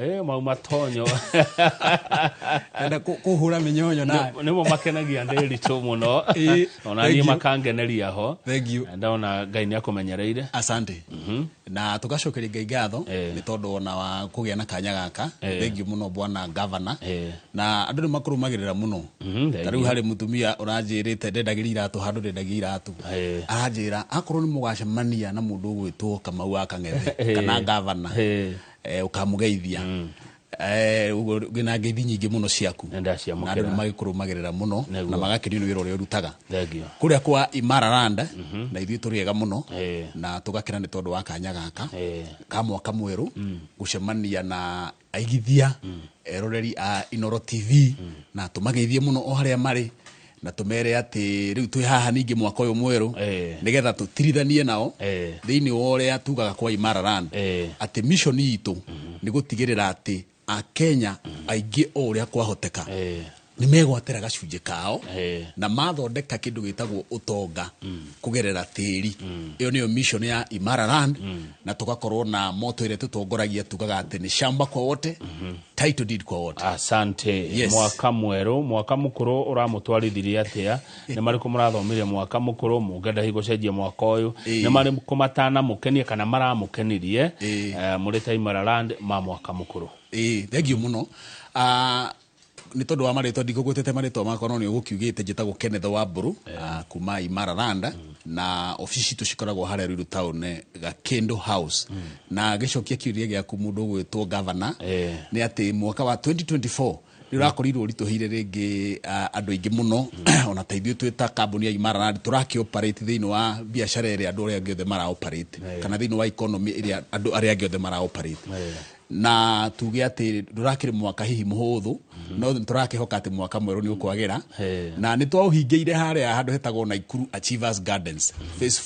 Mau matonyo. Enda kũhũra mĩnyonyo na Nĩmo makenagia Ndĩritũ mũno. Ona Thank niĩ you. makangeneria ho. Thank you. Ndona Ngai nĩ akũmenyereire. Asante. Na tũgacokeria Ngai ngatho nĩ tondũ ona wa kũgĩa na kanya gaka. Thank you mũno, bwana governor. Na andũ nĩ makũrũmagĩrĩra mũno. Thank Ta rĩu harĩ mũtumia ũranjĩrĩte ndendagĩria iratũ handũ ndendagia iratũ. Aranjĩra akorwo nĩ mũgacemania na mũndũ ũgwĩtwo Kamau wa Kang'ethe kana governor, ũkamũgeithia. Ũguo ngĩna ngeithi nyingĩ mũno ciaku. Nĩ ndaciamũkĩra. Na andũ nĩ magĩkũrũmagĩrĩra mũno Nĩguo. na magakenio nĩ wĩra ũrĩa ũrutaga. Thank you. Kũrĩa kwa Imara Land na ithuĩ tũrĩ ega mũno na tũgakena nĩ tondũ wa kanya gaka ka mwaka mwerũ gũcemania na aigithia eroreri a Inoro TV, na tũmageithie mũno o harĩa marĩ na tũmere atĩ rĩu twĩ haha ningĩ mwaka ũyũ mwerũ nĩgetha tũtirithanie nao thĩinĩ wa ũrĩa tugaga kwa Imara Land atĩ mission itũ nĩ gũtigĩrĩra atĩ Akenya aingĩ o ũrĩa kwahoteka nĩ megwatĩra gacunjĩ kao na mathondeka kĩndũ gĩtagwo ũtonga kũgerera tĩri. Ĩyo nĩyo mission ya Imara Land, na tũgakorwo na moto ĩrĩa tũtongoragia tugaga atĩ nĩ shamba kwa wote, title deed kwa wote. Asante. Yes. Mwaka mwerũ, mwaka mũkũrũ ũramũtwarithirie atĩa? Nĩ marĩkũ mũrathomire mwaka mũkũrũ mũngĩenda hihi gũcenjia mwaka ũyũ? Nĩ marĩkũ matanamũkenia kana maramũkenirie mũrĩ ta Imara Land ma mwaka mũkũrũ? Ĩĩ, thank you mũno. Nĩ tondũ wa marĩtwa, ndikũgwetete marĩtwa makwa, no nĩ ũgũkiugĩte njĩtagwo Kenneth Wambũrũ kuma Imara Land, na obici citũ cikoragwo harĩa Ruiru Town, Gakĩndũ House. Na gĩcokia kĩũria gĩaku, mũndũ ũgwĩtwo governor, nĩ atĩ mwaka wa 2024 nĩ ũrakorirwo ũritũhĩire rĩngĩ andũ aingĩ mũno. Ona ta ithuĩ twĩ ta kambuni ya Imara Land tũrakĩ operate thĩinĩ wa biacara ĩrĩa andũ arĩa angĩ othe mara operate kana thĩinĩ wa economy ĩrĩa andũ arĩa angĩ othe mara operate, na tuge atĩ ndũrakĩrĩ mwaka hihi mũhũthũ, no nĩ tũrakĩhoka atĩ mwaka mwerũ nĩ ũkwagĩra. Na nĩ twaũhingĩire harĩa handũ hetagwo Naikuru Achievers Gardens Phase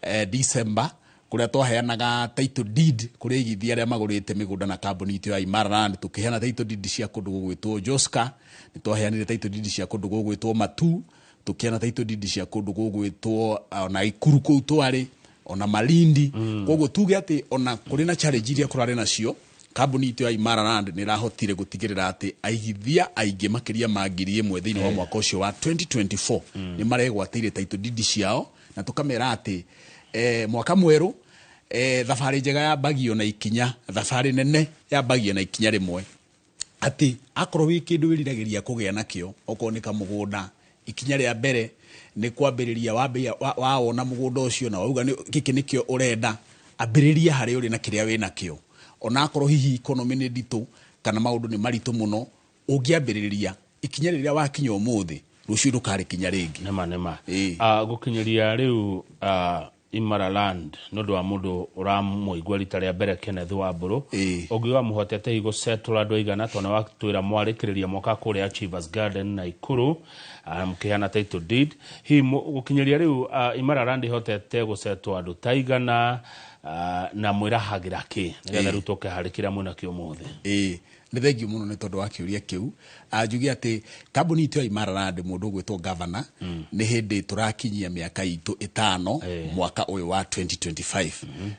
4, December, kũrĩa twaheanaga title deed kũrĩ aigithia arĩa magũrĩte mĩgũnda na kambuni itũ ya Imara Land. Tũkĩheana title deed cia kũndũ gũgwĩtwo Joska, nĩ twaheanire title deed cia kũndũ gũgwĩtwo Matu, tũkĩheana title deed cia kũndũ gũgwĩtwo ona Ikuru kũu twarĩ ona Malindi. Koguo tuge atĩ ona kũrĩ na challenge iria kũrarĩ nacio, kambuni itũ ya Imara Land nĩ ĩrahotire gũtigĩrĩra atĩ aigithia aingĩ makĩria ma 1000 thĩinĩ wa mwaka ũcio wa 2024 nĩ maregwatĩire title deed ciao, na tũkamera atĩ mwaka mwerũ, thabarĩ njega yambagio na ikinya, thabarĩ nene yambagio na ikinya rĩmwe, atĩ akorwo wĩ kĩndũ wĩriragĩria kũgĩa nakĩo, okorwo nĩ kamũgũnda, ikinya rĩa mbere nĩ kwambĩrĩria wambĩrĩria wawona mũgũnda ũcio na wauga gĩkĩ nĩkĩo ũrenda, ambĩrĩria harĩa ũrĩ na kĩrĩa wĩ nakĩo. Ona akorwo hihi economy nĩ nditũ kana maũndũ nĩ maritũ mũno, ũngĩambĩrĩria ikinya rĩrĩa wakinya ũmũthĩ, rũciũ ndũkarĩkinya rĩngĩ. Nĩma nĩma. Ĩĩ. Gũkinyĩria rĩu, Imara Land, nĩ ũndũ wa mũndũ ũramũigua rita rĩa mbere, Kenneth Wambũrũ, ũngiuga mũhotete hihi gũsettle andũ aigana, tondũ nĩ watwĩra mwarĩkĩrĩria mwaka kũrĩa Achievers Garden Naikuru, mũkĩheana title deed. Hihi gũkinyĩria rĩu, Imara Land ĩhotete gũsettle andũ ta aigana, na mwĩrahagĩra kĩ nĩgetha rĩu tũke harĩ kĩrĩa mwĩnakĩo ũmũthĩ? Ĩĩ, nĩ thengiũ mũno nĩ tondũ wa kĩũria kĩu. Njuge atĩ kambuni itũ ya Imara Land, mũndũ ũgwĩtwo governor, nĩ hĩndĩ tũrakinyia mĩaka itũ 5 mwaka ũyũ wa 2025,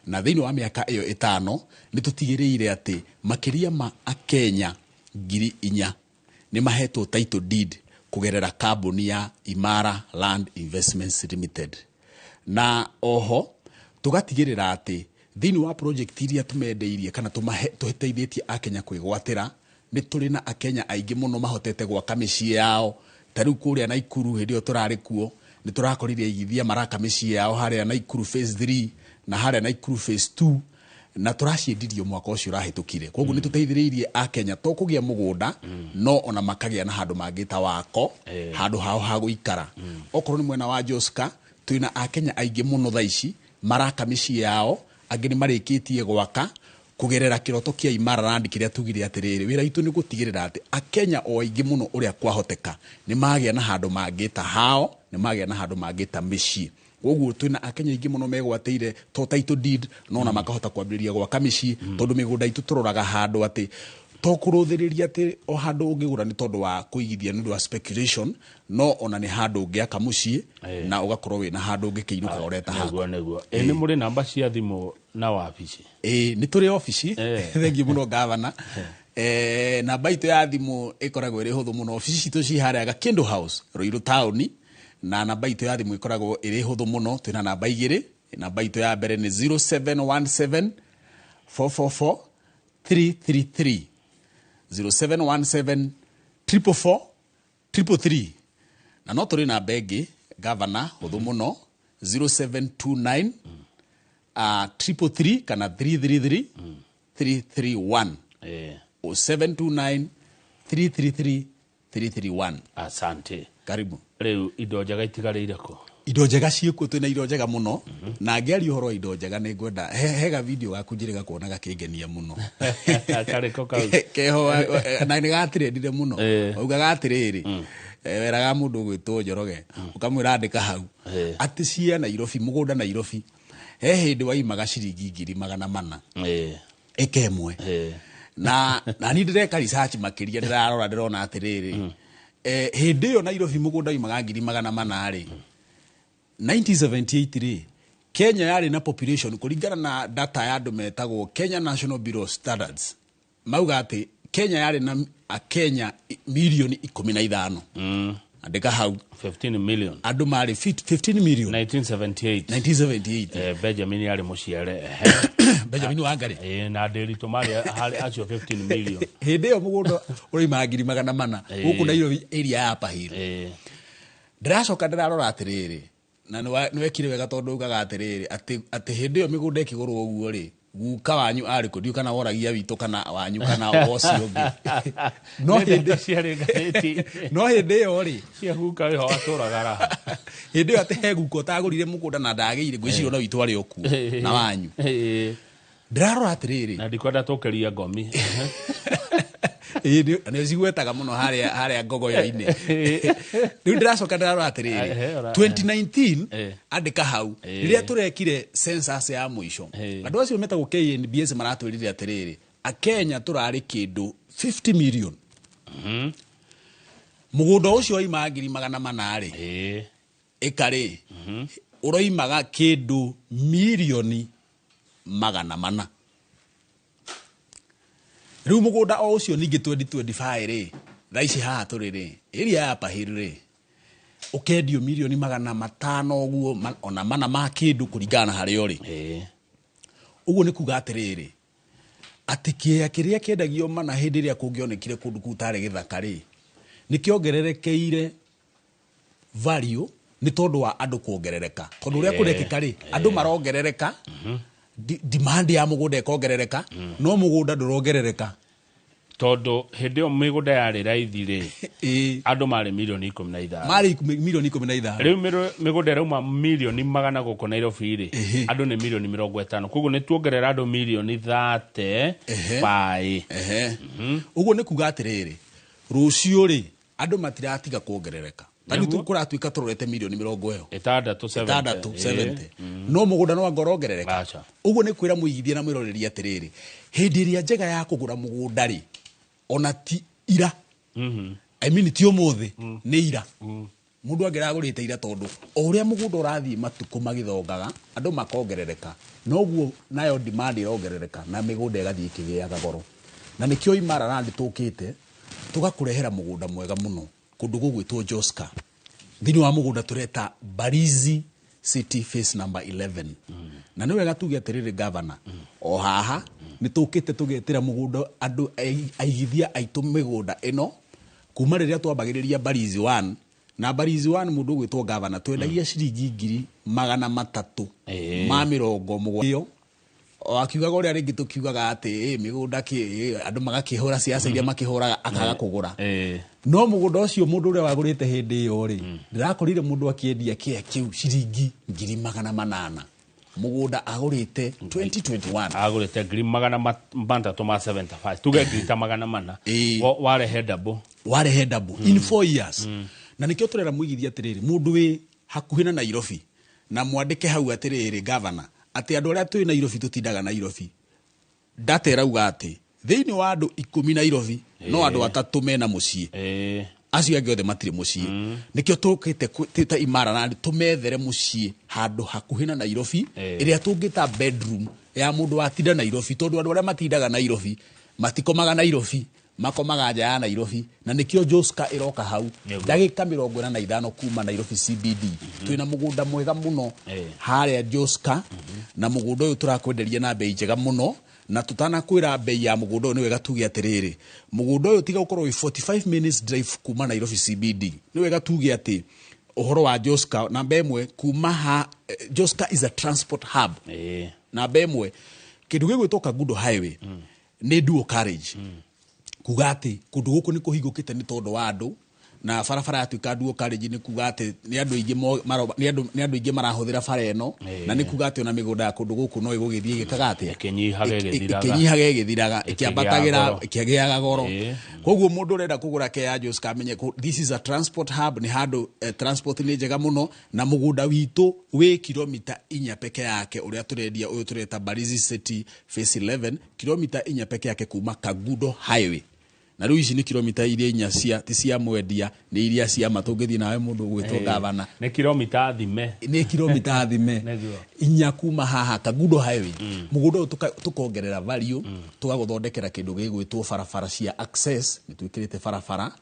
na thĩinĩ wa mĩaka ĩyo 5 nĩ tũtigĩrĩire atĩ makĩria ma Akenya 4000 nĩ mahetwo title deed kũgerera kambuni ya Imara Land Investments Limited. Na oho tũgatigĩrĩra atĩ thĩinĩ wa project iria tũmendeirie kana tũteithĩtie Akenya kwĩgwatĩra, nĩ tũrĩ na Akenya aingĩ mũno mahotete gwaka mĩciĩ yao. Ta rĩu kũrĩa Naikuru, hĩndĩ ĩyo tũrarĩ kuo, nĩ tũrakorire aigithia maraka mĩciĩ yao harĩa Naikuru Phase 3 na harĩa Naikuru Phase 2, na tũraciendirio mwaka ũcio ũrahĩtũkire. Koguo nĩ tũteithĩrĩirie Akenya to kũgĩa mũgũnda, no ona makagĩa na handũ mangĩta wako, handũ hao ha gũikara. Okorwo nĩ mwena wa Joska, twĩna Akenya aingĩ mũno thaa ici maraka mĩciĩ yao, angĩ nĩ marĩkĩtie gwaka kũgerera kĩroto kĩa Imara Land kĩrĩa tugire atĩrĩrĩ, wĩra witũ nĩ gũtigĩrĩra atĩ Akenya o aingĩ mũno ũrĩa kwahoteka nĩ magĩa na handũ mangĩta hao, nĩ magĩa na handũ mangĩta mĩciĩ. Koguo twĩna Akenya aingĩ mũno megwatĩire to title deed, no na makahota kwambĩrĩria gwaka mĩciĩ, tondũ mĩgũnda itũ tũroraga handũ atĩ To kũrũthĩrĩria atĩ o handũ ũngĩgũra nĩ tondũ wa kũigithia nĩ ũndũ wa speculation, no ona nĩ handũ ũngĩaka mũciĩ na ũgakorwo wĩna handũ ũngĩkĩinũkaga ũreta haku. Nĩguo nĩguo. Ĩ nĩ mũrĩ namba cia thimũ na wabici? Ĩĩ, nĩ tũrĩ obici. Thengiũ mũno gavana. Namba itũ ya thimũ ĩkoragwo ĩrĩ hũthũ mũno. Obici citũ ci harĩa Gakĩndũ House, Ruiru taũni, na namba itũ ya thimũ ĩkoragwo ĩrĩ hũthũ mũno. Twĩna namba igĩrĩ. Namba itũ ya mbere nĩ 0717 444 333, 0717 444 333. Na no tũrĩ namba ĩngĩ gavana hũthũ mũno, 0729 333 kana 333 331. 0729 333 331. Asante. Karibu. Rĩu indo njega itigarĩire kũ? Indo njega ciĩkuo, twĩna indo njega mũno. Na ngĩaria ũhoro wa indo njega, nĩ ngwenda hega video gaku njĩrĩga kuona gakĩngenia mũno. Karĩkũ kau? Keho na nĩ gatirendire mũno. Waugaga atĩrĩrĩ, weraga mũndũ ũgwĩtwo Njoroge, ũkamwĩra andĩka hau atĩ cia Nairobi, mũgũnda Nairobi he hĩndĩ waimaga ciringi 400,000 ĩka ĩmwe. Na niĩ ndĩreka research makĩria, ndĩrarora ndĩrona atĩrĩrĩ, hĩndĩ ĩyo Nairobi mũgũnda waimaga 400,000 rĩ, 1978 rĩ, Kenya yarĩ na population kũringana na data ya andũ metagwo Kenya National Bureau of Standards, mauga atĩ Kenya yarĩ na akenya milioni 15. Andĩka hau. 15 million. Andũ marĩ 15 million. 1978. 1978. Benjamin yarĩ mũciare. Benjamin Wangari. Na Ndĩritũ marĩ harĩ acio 15 million. Hĩndĩ ĩyo mũgũnda ũroimaga 400,000 gũkũ Nairobi area ya Upper Hill. Ndĩracoka ndĩrarora atĩrĩrĩ, na nĩwekire wega tondũ ugaga atĩrĩrĩ atĩ hĩndĩ ĩyo mĩgũnda ĩkĩgũrwo ũguo rĩ, guka wanyu arĩ kũ? Ndiũĩ kana woragia witũ kana wanyu kana wocio ũngĩ. No hĩndĩ ciarĩ ngathĩti. No hĩndĩ ĩyo rĩ, cia guka wĩho atũraga raha. Hĩndĩ ĩyo atĩ he guka ũtagũrire mũgũnda na ndagĩire, ngwĩciria ona witũ arĩ o kuo na wanyu. Ndĩrarora atĩrĩrĩ, na ndikwenda tũkĩria ngomi. Ĩĩ, nĩ cigwetaga mũno harĩa ngogoyo-inĩ. Rĩu ndĩracoka ndĩrarora atĩrĩrĩ, 2019 andĩka hau, rĩrĩa tũrekire census ya mũico, andũ acio metagwo KNBS maratwĩrire atĩrĩrĩ, akenya tũrarĩ kĩndũ 50 million. Mũgũnda ũcio waimaga 400,000 rĩ, ĩka rĩ, ũroimaga kĩndũ milioni 400. Rĩu mũgũnda o ũcio ningĩ 2025 rĩ, thaa ici haha tũrĩ rĩ, area ya Upper Hill rĩ, ũkendio milioni 500 ũguo, ona mana ma kĩndũ kũringana na harĩa ũrĩ. Ũguo nĩ kuga atĩrĩrĩ, atĩ kĩea kĩrĩa kĩendagio mana hĩndĩ ĩrĩa kũngĩonekire kũndũ kũu tarĩ gĩthaka rĩ, nĩ kĩongererekeire value nĩ tondũ wa andũ kuongerereka. Tondũ ũrĩa kũrekĩka rĩ, andũ marongerereka, demand ya mũgũnda ĩkongerereka, no mũgũnda ndũrongerereka. Tondũ hĩndĩ ĩyo mĩgũnda yarĩ raithi rĩ, andũ marĩ milioni 15. Marĩ milioni 15. Rĩu mĩgũnda ĩrauma milioni 100 gũkũ Nairobi rĩ, andũ nĩ milioni 50. Koguo nĩ tuongerera andũ milioni 30 baĩ. Ũguo nĩ kuga atĩrĩrĩ, rũciũ rĩ, andũ matiratiga kuongerereka. Tani tũkũratuĩka tũrorete milioni 670. No mũgũnda no anga ũrongerereka. Ũguo nĩ kwĩra mũigithia na mwĩroreri atĩrĩrĩ, hĩndĩ ĩrĩa njega ya kũgũra mũgũnda rĩ, ona ti ira. I mean ti ũmũthĩ, nĩ ira. Mũndũ angĩragũrĩte ira tondũ o ũrĩa mũgũnda ũrathiĩ matukũ magĩthongaga, andũ makongerereka, noguo nayo demand ĩrongerereka na mĩgũnda ĩgathiĩ ĩkĩgĩaga goro. Na nĩkĩo Imara Land tũkĩte tũgakũrehera mũgũnda mwega mũno kũndũ gũgwĩtwo Joska. Thĩinĩ wa mũgũnda tũreta Barizi City Phase number 11. Na nĩ wega tuge atĩrĩrĩ governor, o haha nĩ tũkĩte tũgetĩra mũgũnda andũ aigithia aitũ mĩgũnda ĩno kuma rĩrĩa twambagĩrĩria Barizi 1 na Barizi 1 mũndũ ũgwĩtwo governor twendagia ciringi 370. O akiugaga ũrĩa rĩngĩ tũkiugaga atĩ mĩgũnda kĩ andũ magakĩhũra ciaca iria makĩhũraga akaga kũgũra. No mũgũnda ũcio mũndũ ũrĩa wagũrĩte hĩndĩ ĩyo rĩ, ndĩrakorire mũndũ akĩendia kĩa kĩu ciringi 800,000. Mũgũnda agũrĩte 2021. Agũrĩte 375. Tuge 400,000. Warehe double. Warehe double in 4 years. Na nĩkĩo tũrera mũigithia atĩrĩrĩ, mũndũ wĩ hakuhĩ na Nairobi na mwandĩke hau atĩrĩrĩ governor, atĩ andũ arĩa twĩ Nairobi tũtindaga Nairobi. Data ĩrauga atĩ Thĩinĩ wa andũ 10 Nairobi no andũ 3 mena mũciĩ. Acio angĩ othe matirĩ mũciĩ. Nĩkĩo tũkĩte ta Imara Land tũmethere mũciĩ handũ hakuhĩ na Nairobi, ĩrĩa tũngĩta bedroom ya mũndũ watinda Nairobi, tondũ andũ arĩa matindaga Nairobi matikomaga Nairobi, makomaga nja ya Nairobi, na nĩkĩo Joska ĩroka hau ndagĩka 45 kuma Nairobi CBD. Twĩna mũgũnda mwega mũno harĩa Joska, na mũgũnda ũyũ tũrakwenderia na bei njega mũno. Na tutanakwĩra bei ya mũgũnda ũyũ nĩ wega tuge atĩrĩrĩ, mũgũnda ũyũ tiga gũkorwo wĩ 45 minutes drive kuma Nairobi CBD, nĩ wega tuge atĩ ũhoro wa Joska namba ĩmwe kuma ha, Joska is a transport hub. Namba ĩmwe kĩndũ gĩgwĩtwo Kangundo Highway nĩ dual carriage, kuga atĩ kũndũ gũkũ nĩ kũhingũkĩte nĩ tondũ wa andũ, na barabara yatuĩka dual carriage nĩ kuga atĩ nĩ andũ aingĩ nĩ andũ aingĩ marahũthĩra bara ĩno, na nĩ kuga atĩ ona mĩgũnda ya kũndũ gũkũ no ĩgũgĩthiĩ ĩgĩkaga atĩa, ĩkĩnyihaga ĩgĩthiraga, ĩkĩnyihaga ĩgĩthiraga, ĩkĩambatagĩra, ĩkĩgĩaga goro. Koguo mũndũ ũrenda kũgũra kea Joska amenye this is a transport hub, nĩ handũ transport nĩ njega mũno, na mũgũnda witũ wĩ kilomita 4 peke yake, ũrĩa tũrendia ũyũ tũreta Mbalizi City Phase 11, kilomita 4 peke yake kuma Kangundo Highway. Na rĩu ici nĩ kilomita iria 4 cia ti cia mwendia, nĩ iria cia ma tũngĩthiĩ nawe mũndũ ũgwĩtwo gavana. Nĩ kilomita thime. Nĩ kilomita thime. 4 kuma haha Kangundo Highway. Mũgũnda ũyũ tũkongerera value, tũgagũthondekera kĩndũ gĩgwĩtwo barabara cia access, nĩ twĩkĩrĩte barabara,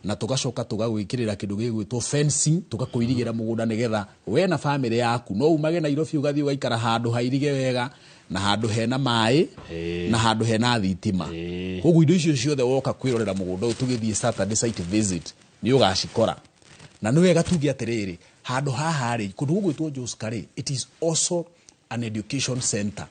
na tũgacoka tũgagwĩkĩrĩra kĩndũ gĩgwĩtwo fencing, tũgakũirigĩra mũgũnda nĩgetha we na famĩlĩ yaku no umage Nairobi ũgathiĩ ũgaikara handũ hairige wega, na handũ hena maĩ, na handũ hena thitima. Koguo indo icio ciothe woka kwĩrorera mũgũnda ũyũ tũgĩthiĩ Saturday site visit nĩ ũgacikora. Na nĩ wega tuge atĩrĩrĩ, handũ haha rĩ, kũndũ gũgwĩtwo Joska rĩ, it is also an education center.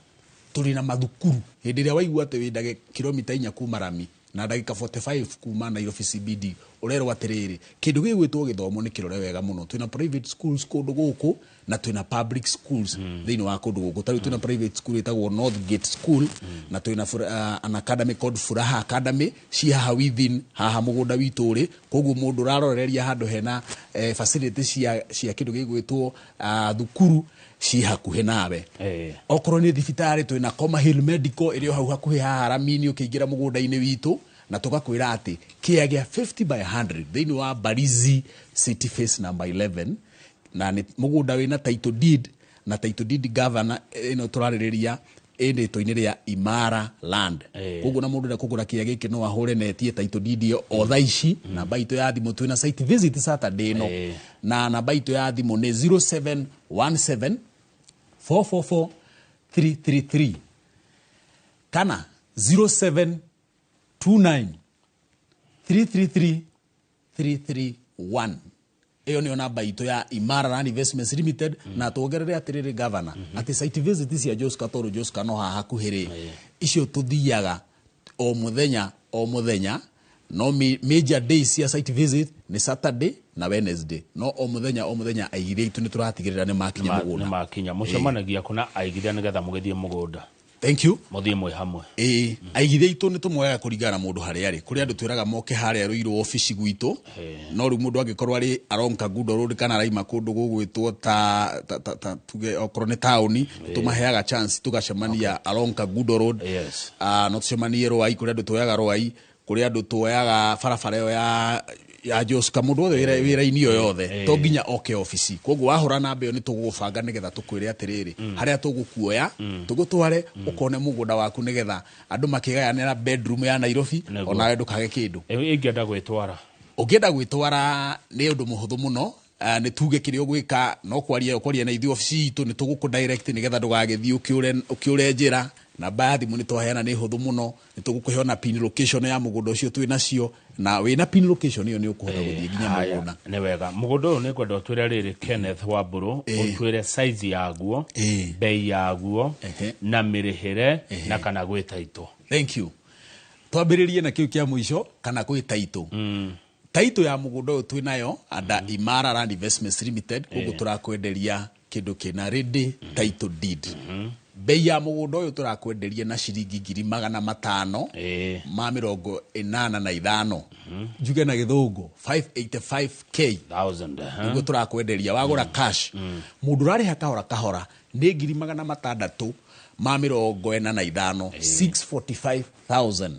Tũrĩ na mathukuru. Hĩndĩ ĩrĩa waigua atĩ wĩ ndagĩka kilomita 4 kuma rami na ndagĩka 45 kuma Nairobi CBD, ũrerwo atĩrĩrĩ, kĩndũ gĩgwĩtwo gĩthomo nĩ kĩrore wega mũno. Twĩna private schools kũndũ gũkũ na twĩna public schools thĩinĩ wa kũndũ gũkũ. Ta rĩu twĩna private school ĩtagwo Northgate School, na twĩna an academy called Furaha Academy, ci haha within haha mũgũnda witũ ũrĩ. Koguo mũndũ ũraroreria handũ hena facility cia kĩndũ gĩgwĩtwo thukuru ci hakuhĩ nawe. Okorwo nĩ thibitarĩ twĩna Koma Hill Medical ĩrĩ o hau hakuhĩ haha ramini ũkĩingĩra mũgũnda-inĩ witũ, na tũgakwĩra atĩ kĩea gĩa 50 by 100 thĩinĩ wa Mbalizi City Phase number 11, na nĩ mũgũnda wĩna title deed, na title deed governor ĩno tũrarĩrĩria ĩ rĩtwa-inĩ rĩa Imara Land. Koguo na mũndũ ũrenda kũgũra kĩea gĩkĩ no ahũre na etie title deed ĩyo o thaa ici. Namba itũ ya thimũ twĩna site visit Saturday ĩno, na namba itũ ya thimũ nĩ 0717 444 333 kana 0729 333 331. Ĩyo nĩyo namba itũ ya Imara Land Investments Limited. Na tuongerere atĩrĩrĩ governor, atĩ site visit cia Joska, tondũ Joska no haha hakuhĩ rĩ, icio tũthiaga o mũthenya o mũthenya, no major days cia site visit nĩ Saturday na Wednesday, no o mũthenya o mũthenya aigithia itũ nĩ tũratigĩrĩra nĩ makinya mũgũnda. Nĩ makinya. Mũcemanagia kũ na aigithia nĩgetha mũgĩthiĩ mũgũnda? Thank you. Mũthiĩ mwĩ hamwe. Aigithia itũ nĩ tũmoyaga kũringana na mũndũ harĩa arĩ. Kũrĩ andũ twĩraga moke harĩa Ruiru obici gwitũ, no rĩu mũndũ angĩkorwo arĩ along Kangundo Road kana araima kũndũ gũgwĩtwo ta tuge okorwo nĩ taũni, tũmaheaga chance tũgacemania along Kangundo Road. No tũcemanie Rwai, kũrĩ andũ tuoyaga Rwai, kũrĩ andũ tuoyaga barabara ĩyo ya Joska, mũndũ wothe wĩra-inĩ o yothe to nginya oke obici. Koguo wahũra namba ĩyo nĩ tũgũgũbanga nĩgetha tũkwĩre atĩrĩrĩ, harĩa tũgũkuoya tũgũtware ũkone mũgũnda waku, nĩgetha andũ makĩgayanĩra bedroom ya Nairobi onawe ndũkage kĩndũ. Ingĩenda gwĩtwara? Ũngĩenda gwĩtwara nĩ ũndũ mũhũthũ mũno. Nĩ tuge kĩrĩa ũgwĩka, no kwaria na ithuĩ obici itũ, nĩ tũgũkũ direct nĩgetha ndũgagĩthiĩ ũkĩũre njĩra. Namba ya thimũ nĩ twaheana nĩ hũthũ mũno, nĩ tũgũkũhe ona pin location ya mũgũnda ũcio twĩ nacio, na wĩna pin location ĩyo nĩ ũkũhota gũthiĩ nginya mũgũnda. Nĩ wega. Mũgũnda ũyũ nĩ ngwenda ũtwĩre rĩrĩ, Kenneth Wambũrũ, ũtwĩre size yaguo, bei yaguo, na mĩrĩhĩre, na kana gwĩ title. Thank you. Twambĩrĩrie na kĩu kĩa mũico, kana gwĩ title. Title ya mũgũnda ũyũ twĩ nayo under Imara Land Investments Limited, koguo tũrakwenderia kĩndũ kĩna ready title deed. Bei ya mũgũnda ũyũ tũrakwenderia na ciringi ngiri magana matano ma mĩrongo ĩnana na ithano. Njuge na gĩthũngũ 585k. Thousand, Nĩguo tũrakwenderia wagũra cash. Mũndũ ũrarĩha kahora kahora nĩ ngiri magana matandatũ ma 45, 645,000.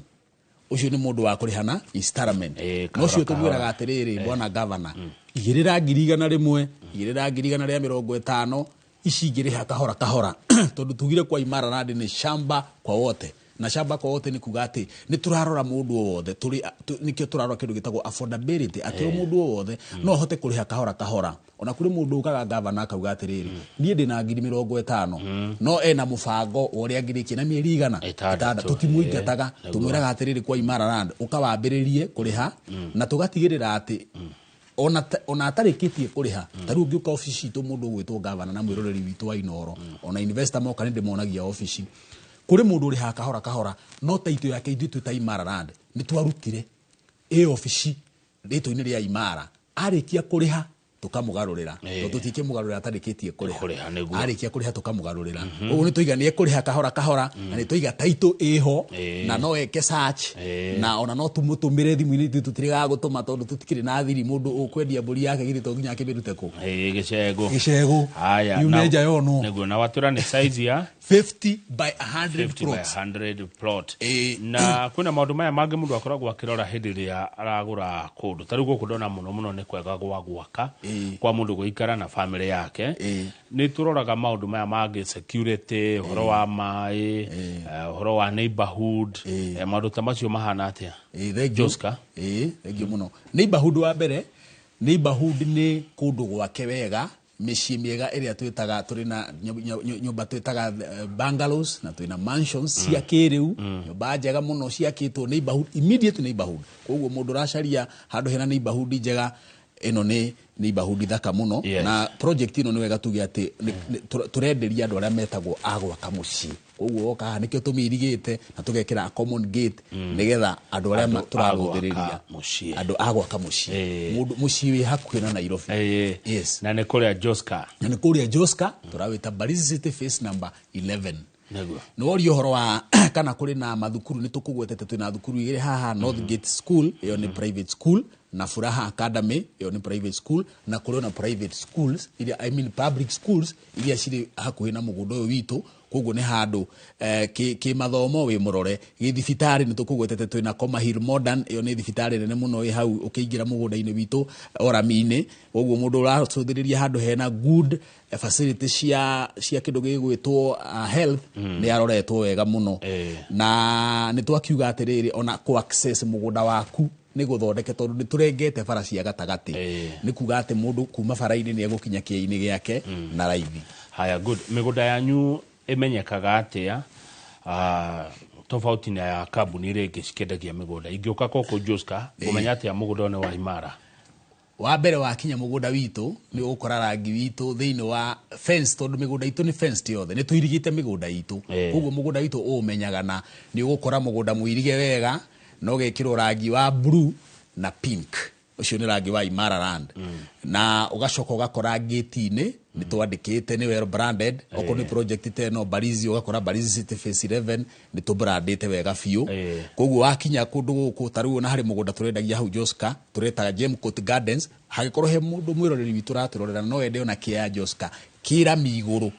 Ũcio nĩ mũndũ wa kũrĩha na installment. No ũcio tũmwĩraga atĩrĩrĩ, bwana gavana, igĩrĩra 100,000, igĩrĩra 150,000, ici ingĩrĩha kahora kahora, tondũ tugire kwa Imara Land nĩ shamba kwa wote, na shamba kwa wote nĩ kuga atĩ nĩ tũrarora mũndũ o wothe, nĩkĩo tũrarora kĩndũ gĩtagwo affordability, atĩ o mũndũ o wothe no ahote kũrĩha kahora kahora. Ona kũrĩ mũndũ ũkaga gavana akauga atĩrĩrĩ, niĩ ndĩna 50,000, no ena mũbango wa ũrĩa angĩrĩkia na mĩeri igana 6. Tũtimũingataga, tũmwĩraga atĩrĩrĩ, kwa Imara Land ũkawambĩrĩrie kũrĩha, na tũgatigĩrĩra atĩ ona atarĩkĩtie kũrĩha. Ta rĩu ũngĩũka obici citũ, mũndũ ũgwĩtwo gavana na mwĩroreri witũ wa Inooro, ona investor moka nĩ ndĩmonagia obici, kũrĩ mũndũ ũrĩhaga kahora kahora, no taito yake ithuĩ twĩ ta Imara Land nĩ twarutire ĩ obici rĩtwa-inĩ rĩa Imara, arĩkia kũrĩha tũkamũgarũrĩra, tondũ tũtingĩmũgarũrĩra atarĩkĩtie kũrĩha. Arĩkia kũrĩha tũkamũgarũrĩra. Ũguo nĩ tũiga nĩ ekũrĩha kahora kahora, na nĩ tũiga taito ĩho, na no eke search, na ona no tũmũtũmĩre thimũ-inĩ, ithuĩ tũtirĩgaga gũtũma tondũ tũtikĩrĩ na thiri. Mũndũ ũkwendia mbũri yake githĩ to nginya akĩmĩrute kũ? Gĩcegũ. Gĩcegũ. Haya, yume nja yonwo. Nĩguo, na watwĩra nĩ size ya 50 by 100 50 by plots. 100 plot. Na kwĩna maũndũ maya mangĩ mũndũ akoragwo akĩrora hĩndĩ ĩrĩa aragũra kũndũ. Ta rĩu gũkũ ndona mũno mũno nĩ kwega gwa gwaka, kwa mũndũ gũikara na family yake. Nĩ tũroraga maũndũ maya mangĩ, security, ũhoro wa maĩ, ũhoro wa neighborhood, maũndũ ta macio mahana atĩa? Thank you. Joska. Thank you mũno. Neighborhood wa mbere, neighborhood nĩ kũndũ gwake wega, mĩciĩ mĩega ĩrĩa twĩtaga, tũrĩ na nyũmba twĩtaga bungalows, na twĩna mansions cia kĩrĩu, nyũmba njega mũno ciakĩtwo neighborhood, immediate neighborhood. Koguo mũndũ ũracaria handũ hena neighborhood njega, ĩno nĩ neighborhood thaka mũno. Na project ĩno nĩ wega tuge atĩ tũrenderia andũ arĩa metagwo a gwaka mũciĩ. Koguo woka haha nĩkĩo tũmĩirigĩte na tũgekĩra a common gate, nĩgetha andũ arĩa Andũ a tũrarũthĩrĩria. gwaka mũciĩ. Andũ a gwaka mũciĩ. Mũndũ mũciĩ wĩ hakuhĩ na Nairobi. Yes. Na nĩ kũrĩa Joska. Na nĩ kũrĩa Joska, tũrawĩta Mbalizi City phase number 11. Nĩ woria ũhoro wa kana kũrĩ na mathukuru, nĩ tũkũgwetete twĩna thukuru igĩrĩ haha, North Gate School, ĩyo nĩ private school, na Furaha Academy, ĩyo nĩ private school, na kũrĩ ona private schools iria, I mean public schools iria cirĩ hakuhĩ na mũgũnda ũyũ witũ. Koguo nĩ handũ kĩ mathomo wĩ mũrore. Gĩ thibitarĩ nĩ tũkũgwetete twĩna Koma Hill Modern, ĩyo nĩ thibitarĩ nene mũno ĩ hau ũkĩingĩra mũgũnda-inĩ witũ orami-inĩ. Koguo mũndũ ũracũthĩrĩria handũ hena good facility cia kĩndũ gĩgwĩtwo health, nĩ aroretwo wega mũno. Na nĩ twakiuga atĩrĩrĩ, ona kũ access mũgũnda waku nĩ gũthondeke, tondũ nĩ tũrengete bara cia gatagatĩ. Nĩ kuga atĩ mũndũ kuma bara-inĩ nĩ egũkinya kĩea-inĩ gĩake na raithi. Haya, good. Mĩgũnda yanyu ĩmenyekaga atĩa, tofauti na ya kambuni iria ingĩ cikĩendagia mĩgũnda? Ingĩũka gũkũ Joska, ngũmenya atĩa mũgũnda ũyũ nĩ wa Imara? Wa mbere, wakinya mũgũnda witũ nĩ ũgũkora rangi witũ thĩinĩ wa fence, tondũ mĩgũnda itũ nĩ fenced yothe, nĩ tũirigĩte mĩgũnda itũ. Koguo mũgũnda witũ ũũmenyaga na nĩ ũgũkora mũgũnda mũirige wega na ũgekĩrwo rangi wa blue na pink, ũcio nĩ rangi wa Imara Land. Na ũgacoka ũgakora gate-inĩ nĩ twandĩkĩte nĩ well branded. Okorwo nĩ project ta ĩno Mbalizi, ũgakora Mbalizi City phase 11, nĩ tũbrandĩte wega biũ. Koguo wakinya kũndũ gũkũ, ta rĩu ona harĩ mũgũnda tũrendagia hau Joska, tũretaga Gemcoat Gardens. Hangĩkorwo he mũndũ mwĩroreri witũ ũratũrorera no ende ona kĩa Joska kĩrami igũrũ,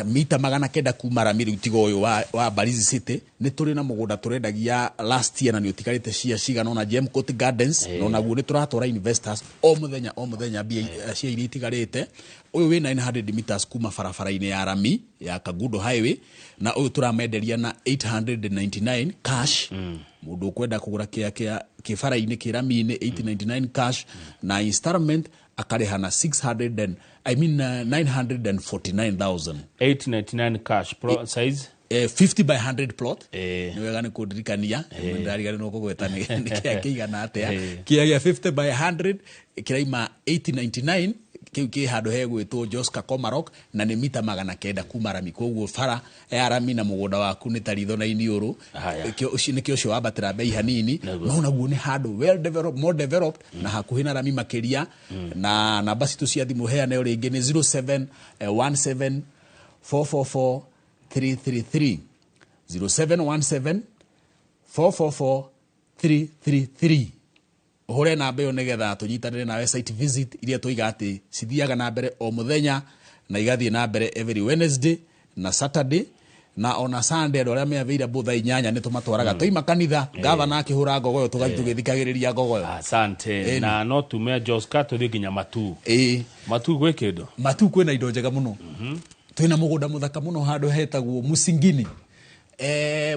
mita 900 kuma rami rĩu, tiga ũyũ wa Mbalizi City, nĩ tũrĩ na mũgũnda tũrendagia last year na nĩ ũtigarĩte cia cigana ona, Gemcoat Gardens. Na onaguo nĩ tũratwara investors o mũthenya o mũthenya mbia cia iria itigarĩte. Ũyũ wĩ 900 meters kuma barabara-inĩ ya rami ya Kangundo Highway, na ũyũ tũramenderia na 899 cash. Mũndũ ũkwenda kũgũra kĩa kĩa kĩbara-inĩ kĩrami-inĩ, 899 cash, na installment akarĩha na 600 and, I mean, 949,000. 899 cash, pro size? 50 by 100 plot. Nĩ wega nĩ kũndirikania, ndariganĩrwo kũgweta nĩ kĩa kĩigana atĩa. Kĩa gĩa 50 by 100 kĩraima 899, kĩu kĩ handũ hegwĩtwo Joska Komarok, na nĩ mita 900 kuma rami. Koguo bara ya rami na mũgũnda waku nĩ ta ritho na iniũrũ. Nĩkĩo ũcio wambatĩra bei hanini. No naguo nĩ handũ well developed, more developed, na hakuhĩ na rami makĩria. Na namba citũ cia thimũ heane o rĩngĩ nĩ 0717 444 333, 0717 444 333. Ũhũre namba ĩyo nĩgetha tũnyitanĩre nawe site visit iria tũiga atĩ cithiaga na mbere o mũthenya, na igathiĩ na mbere every Wednesday na Saturday. Na ona Sunday andũ arĩa me available thaa 8 nĩ tũmatwaraga. Twaima kanitha, gavana akĩhũra ngogoyo, tũgathiĩ tũgĩthikagĩrĩria ngogoyo. Asante. Na no tume Joska tũthiĩ nginya Matu. Ĩĩ. Matu gwĩ kĩndũ? Matu kwĩna indo njega mũno. Twĩna mũgũnda mũthaka mũno handũ hetagwo Musingini.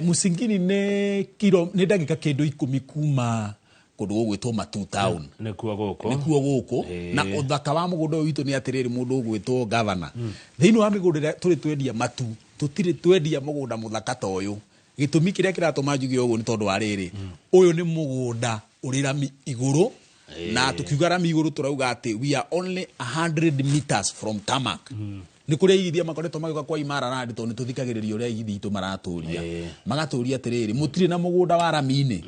Musingini nĩ kiro nĩ ndagĩka kĩndũ 10 kuma kũndũ gũgwĩtwo Matu town. Nĩkuo gũkũ. Nĩkuo gũkũ. Na ũthaka wa mũgũnda ũyũ witũ nĩ atĩrĩrĩ, mũndũ ũgwĩtwo gavana. Thĩinĩ wa mĩgũnda ĩrĩa tũrĩ twendia Matu, tũtirĩ twendia mũgũnda mũthaka ta ũyũ. Gĩtũmi kĩrĩa kĩratũma njuge ũguo nĩ tondũ wa rĩrĩ, ũyũ nĩ mũgũnda ũrĩ rami igũrũ, na tukiuga rami igũrũ tũrauga atĩ we are only 100 meters from tarmac. Nĩ kũrĩ aigithia makoretwo magĩũka kwa Imara Land tondũ nĩ tũthikagĩrĩria ũrĩa aigithia itũ maratũria. Magatũria atĩrĩrĩ, mũtirĩ na mũgũnda wa rami-inĩ.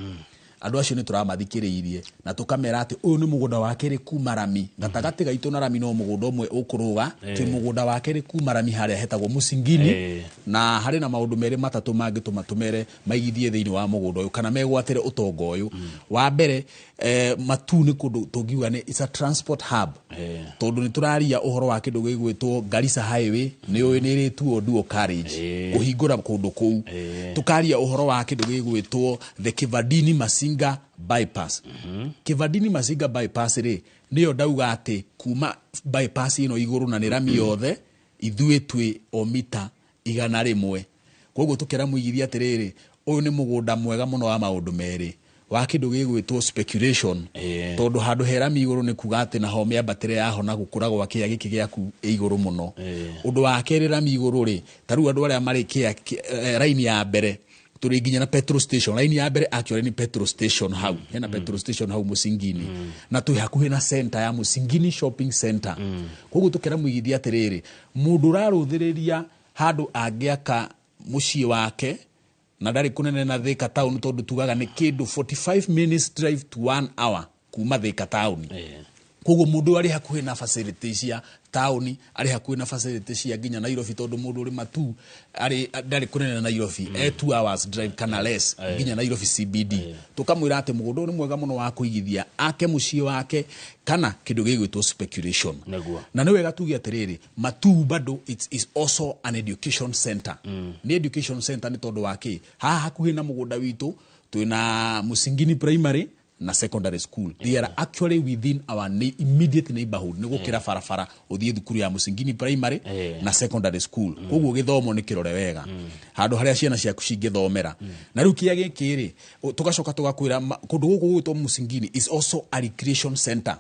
Andũ acio nĩ tũramathikĩrĩirie na tũkamera atĩ ũyũ nĩ mũgũnda wa kerĩ kuma rami. Gatagatĩ gaitũ na rami no mũgũnda ũmwe ũkũrũga. Twĩ mũgũnda wa kerĩ kuma rami harĩa hetagwo Musingini. Na harĩ na maũndũ merĩ matatũ mangĩtũma tũmere maigithie thĩinĩ wa mũgũnda ũyũ kana megwatĩre ũtonga ũyũ. Wa mbere, Matu nĩ kũndũ tũngiuga nĩ it's a transport hub. Tondũ nĩ tũraria ũhoro wa kĩndũ gĩgwĩtwo Garissa Highway, nĩ ũĩ nĩ ĩrĩtuo dual carriage, kũhingũra kũndũ kũu. Tũkaria ũhoro wa kĩndũ gĩgwĩtwo the Kivandini Masinga bypass. Kivandini Masinga bypass rĩ, nĩyo ndauga atĩ kuma bypass ĩno igũrũ na nĩ rami yothe, ithuĩ twĩ o mita 100. Koguo tũkĩra mũigithia atĩrĩrĩ, ũyũ nĩ mũgũnda mwega mũno wa maũndũ merĩ, wa kĩndũ gĩgwĩtwo speculation. Tondũ handũ he rami igũrũ nĩ kuga atĩ naho mĩambatĩre yaho na gũkũra gwa kĩea gĩkĩ gĩaku ĩ igũrũ mũno. Ũndũ wa kerĩ rami igũrũ rĩ, ta rĩu andũ arĩa marĩ kĩea raini ya mbere, tũrĩ nginya na petrol station. Raini ya mbere actually nĩ petrol station hau. Hena petrol station hau Musingini. Na twĩ hakuhĩ na center ya Musingini shopping center. Koguo tũkĩra mũigithia atĩrĩrĩ, mũndũ ũrarũthĩrĩria handũ angĩaka mũciĩ wake na ndarĩ kũnene na Thika town, tondũ tugaga nĩ kĩndũ 45 minutes drive to 1 hour kuma Thika town. Koguo mũndũ arĩ hakuhĩ na facility cia taũni, arĩ hakuhĩ na facility cia nginya Nairobi, tondũ mũndũ ũrĩ Matu arĩ ndarĩ kũnene na Nairobi, 2 hours drive kana less nginya Nairobi CBD. Tũkamwĩra atĩ mũgũnda ũyũ nĩ mwega mũno wa kũigithia ake mũciĩ wake kana kĩndũ gĩgwĩtwo speculation. Na nĩ wega tuge atĩrĩrĩ, Matu bado it is also an education center. Nĩ education center nĩ tondũ wa kĩ? Haha hakuhĩ na mũgũnda witũ twĩna Musingini Primary na secondary school. They are actually within our immediate neighborhood. Nĩ gũkĩra barabara ũthiĩ thukuru ya Musingini Primary na secondary school. Koguo gĩthomo nĩ kĩrore wega. Handũ harĩa ciana ciaku cingĩthomera. Na rĩu kĩea gĩkĩ rĩ, tũgacoka tũgakwĩra kũndũ gũkũ gũgwĩtwo Musingini is also a recreation center.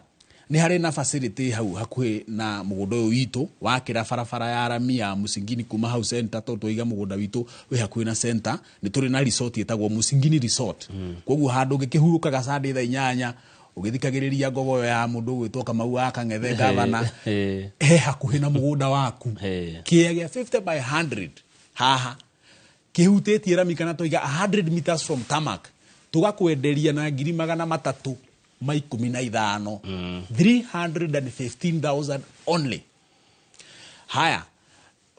Nĩ harĩ na facility hau hakuhĩ na mũgũnda ũyũ witũ, wakĩra barabara ya rami ya Musingini kuma hau center, tondũ twaiga mũgũnda witũ wĩ hakuhĩ na center, nĩ tũrĩ na resort ĩtagwo Musingini Resort. Koguo handũ ũngĩkĩhurũkaga Sunday thaa 8, ũgĩthikagĩrĩria ngogoyo ya mũndũ ũgwĩtwo Kamau wa Kang'ethe gavana, he hakuhĩ na mũgũnda waku. Kĩea gĩa 50 by 100 haha kĩhutĩtie rami kana twaiga 100 meters from tarmac, tũgakwenderia na ngiri magana matatũ ma ikũmi na ithano. 315,000 only. Haya,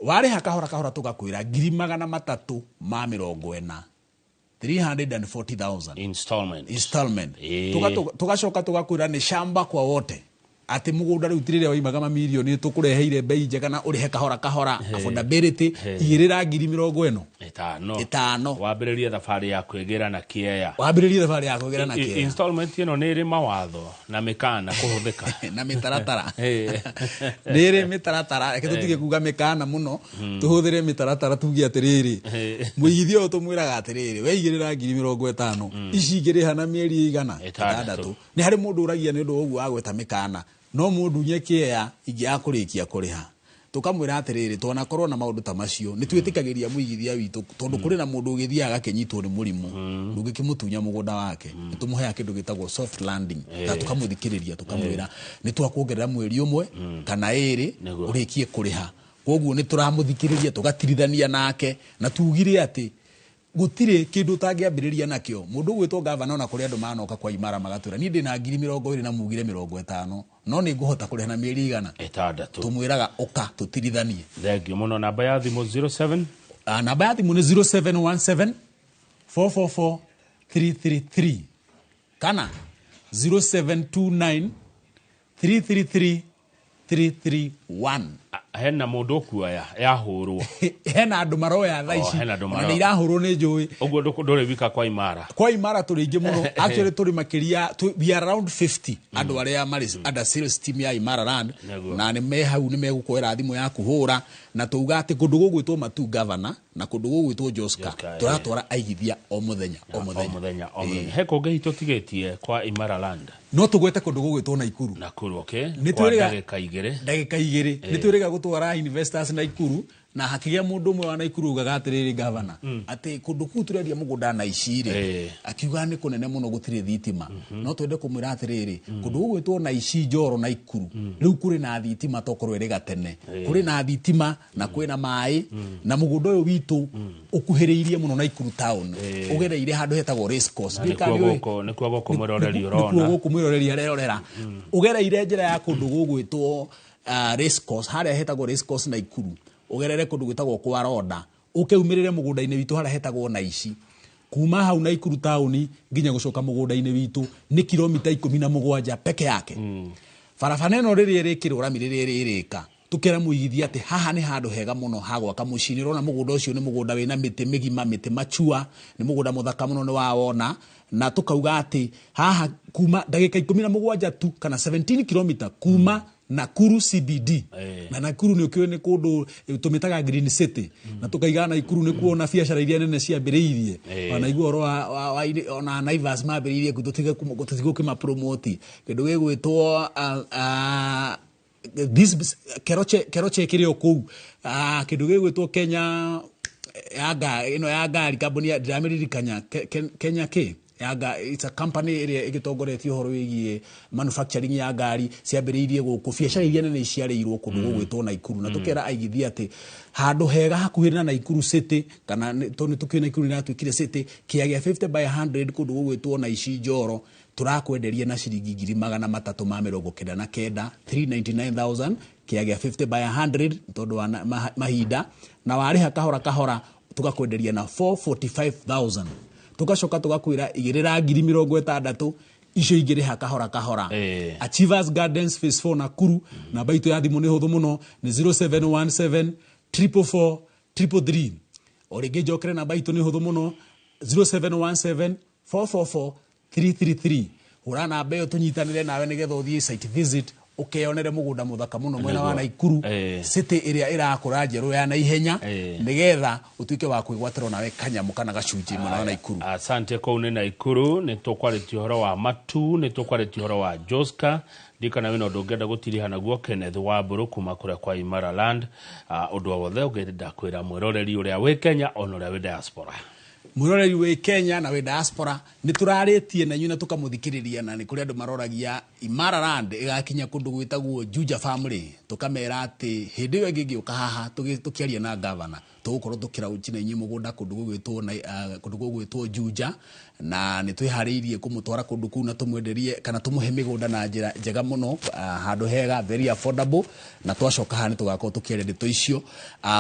warĩha kahora kahora tũgakwĩra ngiri magana matatũ ma mĩrongo ĩna. 340,000. Installment. Installment. Tugacoka tugakwĩra nĩ shamba kwa wote. Atĩ mũgũnda rĩu ti rĩrĩa waimaga mamirioni, tũkũreheire bei njega na ũrĩhe kahora kahora. Affordability, igĩrĩra ngiri mĩrongo ĩno. Ĩtano. Ĩtano. Wambĩrĩrie thabarĩ ya kwĩgĩra na kĩea. Wambĩrĩrie thabarĩ ya kwĩgĩra na kĩea. Installment ĩno nĩ ĩrĩ mawatho na mĩkana kũhũthĩka. Na mĩtaratara. Nĩ ĩrĩ mĩtaratara. Reke tũtige kuga mĩkana mũno. Tũhũthĩre mĩtaratara tuge atĩrĩrĩ. Mũigithia ũyũ tũmwĩraga atĩrĩrĩ, we igĩrĩra ngiri mĩrongo ĩtano. Ici ingĩrĩha na mĩeri ĩigana? Ĩtandatũ. Ĩtandatũ. Nĩ harĩ mũndũ ũragia nĩ ũndũ wa ũguo wa gweta mĩkana. No mũndũ nye kĩea ingĩaga kũrĩkia kũrĩha. Tũkamwĩra atĩrĩrĩ, twanakorwo na maũndũ ta macio, nĩ twĩtĩkagĩria mũigithia witũ, tondũ kũrĩ na mũndũ ũgĩthiaga agakĩnyitwo nĩ mũrimũ, ndũngĩkĩmũtunya mũgũnda wake. Nĩ tũmũheaga kĩndũ gĩtagwo soft landing, na tũkamũthikĩrĩria, tũkamwĩra, nĩ twakuongerera mweri ũmwe, kana ĩrĩ, ũrĩkie kũrĩha. Koguo nĩ tũramũthikĩrĩria, tũgatirithania nake, na tugire atĩ gũtirĩ kĩndũ ũtangĩambĩrĩria nakĩo. Mũndũ ũgwĩtwo gavana ona kũrĩ andũ manoka kwa Imara magatwĩra, niĩ ndĩna ngiri mĩrongo ĩrĩ na mugire mĩrongo ĩtano, no nĩ ngũhota kũrĩha na mĩeri igana? Ĩtandatũ. Tũmwĩraga ũka tũtirithanie. Thank you mũno. Namba ya thimũ zero seven? Namba ya thimũ nĩ zero seven one seven, four four four, three three three. Kana zero seven two nine, three three three, three three 1. Hena mũndũ ũkuoya yahũrwo. Hena andũ maroya thaa ici. Hena andũ ona maroya. nĩ irahũrwo nĩ njũĩ. Ũguo ndũrĩ wika kwa Imara. Kwa Imara tũrĩ aingĩ mũno. Actually tũrĩ makĩria, we are around 50 andũ arĩa marĩ under sales team ya Imara Land. Nĩguo. Na nĩ me hau nĩ megũkuoera thimũ yaku hũra, na tũuga atĩ kũndũ gũgwĩtwo Matu Governor na kũndũ gũgwĩtwo Joska Joska, tũratwara aigithia o mũthenya o O mũthenya. mũthenya o mũthenya. He kũngĩ hihi tũtigĩtie kwa Imara Land? No tũgwete kũndũ gũgwĩtwo Naikuru. Nakuru, okay. Nĩ Kwa twĩrĩga- ndagĩka igĩrĩ. Ndagĩka igĩrĩ. Nĩ twĩrĩga gũtwara investors Naikuru, na hakĩgĩa mũndũ ũmwe wa Naikuru ugaga atĩrĩrĩ governor, atĩ kũndũ kũu tũrendia mũgũnda na ici rĩ, akiuga nĩ kũnene mũno gũtirĩ thitima. No twende kũmwĩra atĩrĩrĩ, kũndũ gũgwĩtwo Naici Njoro Naikuru, rĩu kũrĩ na thitima tokorwo ĩrĩ gatene. Kũrĩ na thitima na kwĩna maĩ, na mũgũnda ũyũ witũ ũkuhĩrĩirie mũno Naikuru town. Ũgereire handũ hetagwo race course. Na Ndiũĩ kana nĩũĩ. nĩkuo gũkũ mwĩroreri Nĩkuo ũrona. gũkũ mwĩroreri arerorera. Ũgereire njĩra ya kũndũ gũgwĩtwo race course, harĩa hetagwo race course Naikuru. Ũgerere kũndũ gwĩtagwo kwa Ronda, ũke umĩrĩre mũgũnda-inĩ witũ harĩa hetagwo Naici. Kuma hau Naikuru taũni nginya gũcoka mũgũnda-inĩ witũ nĩ kilomita 17 peke yake. Barabara ĩno rĩrĩa ĩrĩkĩrwo rami rĩrĩa ĩrĩrĩka, tũkera mũigithia atĩ haha nĩ handũ hega mũno ha gwaka mũciĩ. Nĩ ũrona mũgũnda ũcio nĩ mũgũnda wĩna mĩtĩ mĩgima, mĩtĩ machua, nĩ mũgũnda mũthaka mũno nĩ wawona. Na tũkauga atĩ haha kuma ndagĩka 17 tu kana 17 kilomita kuma Nakuru CBD. Na Nakuru nĩ ũkĩũĩ nĩ kũndũ tũmĩtaga Green City. Na tũkaiga Nakuru nĩ kuona biacara iria nene ciambĩrĩirie. Ona igua ũhoro wa ona Naivas mambĩrĩirie kũ, tũtige gũkĩmapromote. Kĩndũ gĩgwĩtwo, this Keroche kĩrĩ o kũu. Kĩndũ gĩgwĩtwo Kenya ya ĩno ya ngari, kambuni ya, ndiramĩririkanya, Kenya kĩ? Ya it's a company ĩrĩa ĩgĩtongoretie ũhoro wĩgiĩ manufacturing ya ngari, ciambĩrĩirie gũkũ, biacara iria nene ciarĩirwo kũndũ gũgwĩtwo Naikuru. Na tũkera aigithia atĩ handũ hega hakuhĩ na Naikuru City, kana tondũ nĩ tũkĩũĩ Naikuru nĩ ĩratuĩkire city, kĩaya gĩa 50 by 100 kũndũ gũgwĩtwo Naici Njoro, tũrakwenderia na ciringi ngiri magana matatũ ma mĩrongo kenda na kenda, 399,000, kĩaya gĩa 50 by 100, tondũ wa mahinda, na warĩha kahora kahora tũgakwenderia na 445,000. Tugacoka tugakwĩra igĩrĩra ngiri mĩrongo ĩtandatũ, icio ingĩrĩha kahora kahora. Achievers Gardens Phase 4 Nakuru, namba itũ ya thimũ nĩ hũthũ mũno, nĩ zero seven one seven triple four triple three. O rĩngĩ njokere namba itũ nĩ hũthũ mũno, zero seven one seven four four four three three three. Hũra namba ĩyo tũnyitanĩre nawe nĩgetha ũthiĩ site visit, ũkeyonere mũgũnda mũthaka mũno mwena wa Naikuru, city ĩrĩa ĩrakũra njerũ ya naihenya, nĩgetha ũtuĩke wa kwĩgwatĩra nawe kanyamũ kana gacunjĩ mwena wa Naikuru. Asante. Kũu nĩ Naikuru, nĩ tũkwarĩtie ũhoro wa Matu, nĩ tũkwarĩtie ũhoro wa Joska. Ndikana wĩna ũndũ ũngĩenda gũtiriha naguo Kenneth Wambũrũ kuma kũrĩa kwa Imara Land, ũndũ o wothe ũngĩenda kwĩra mwĩroreri ũrĩa wĩ Kenya ona ũrĩa wĩ diaspora. Mwĩroreri wĩ Kenya na wĩ diaspora, nĩ tũrarĩtie na inyuĩ na tũkamũthikĩrĩria, na nĩ kũrĩ andũ maroragia Imara Land ĩgakinya kũndũ gwĩtagwo Juja Family, tũkamera atĩ hĩndĩ ĩyo ĩngĩ ĩngĩũka haha tũkĩaria na governor, tũgũkorwo tũkĩraunch na inyuĩ mũgũnda kũndũ gũgwĩtwo Juja, na nĩ twĩharĩirie kũmũtwara kũndũ kũu na tũmwenderie kana tũmũhe mĩgũnda na njĩra njega mũno, handũ hega, very affordable, na twacoka haha nĩ tũgakorwo tũkĩaria ndeto icio.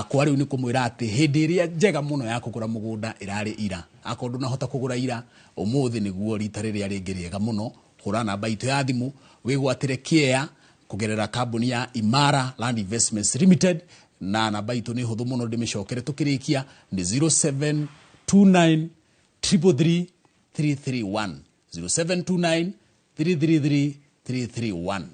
Kwa rĩu nĩ kũmwĩra atĩ hĩndĩ ĩrĩa njega mũno ya kũgũra mũgũnda ĩrarĩ ira. Akorwo ndũnahota kũgũra ira, ũmũthĩ nĩguo rita rĩrĩa rĩngĩ rĩega mũno. Hũra namba itũ ya thimũ wĩgwatĩre kĩea kũgerera kambuni ya Imara Land Investments Limited, na namba itũ nĩ hũthũ mũno, ndĩmĩcokere tũkĩrĩkia, nĩ zero seven two nine triple three three three one. Zero seven two nine three three three three three one.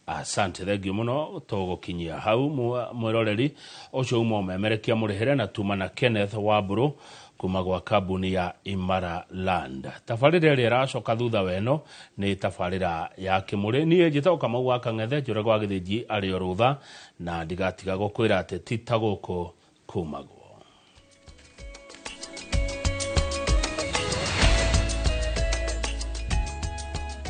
Asante, thengiũ mũno, tũgũkinyia hau mwĩroreri ũcio uma ũmemerekia mũrĩhĩre na tuma na Kenneth Wambũrũ kuma gwa kambuni ya Imara Land. Tabarĩra ĩrĩa ĩracoka thutha weno nĩ tabarĩra ya Kĩmũrĩ. Niĩ njĩtagwo Kamau wa Kang'ethe, Njũragwo wa Gĩthĩnji arĩ o rũtha, na ndigatiga gũkwĩra atĩ ti ta gũkũ kumagwo.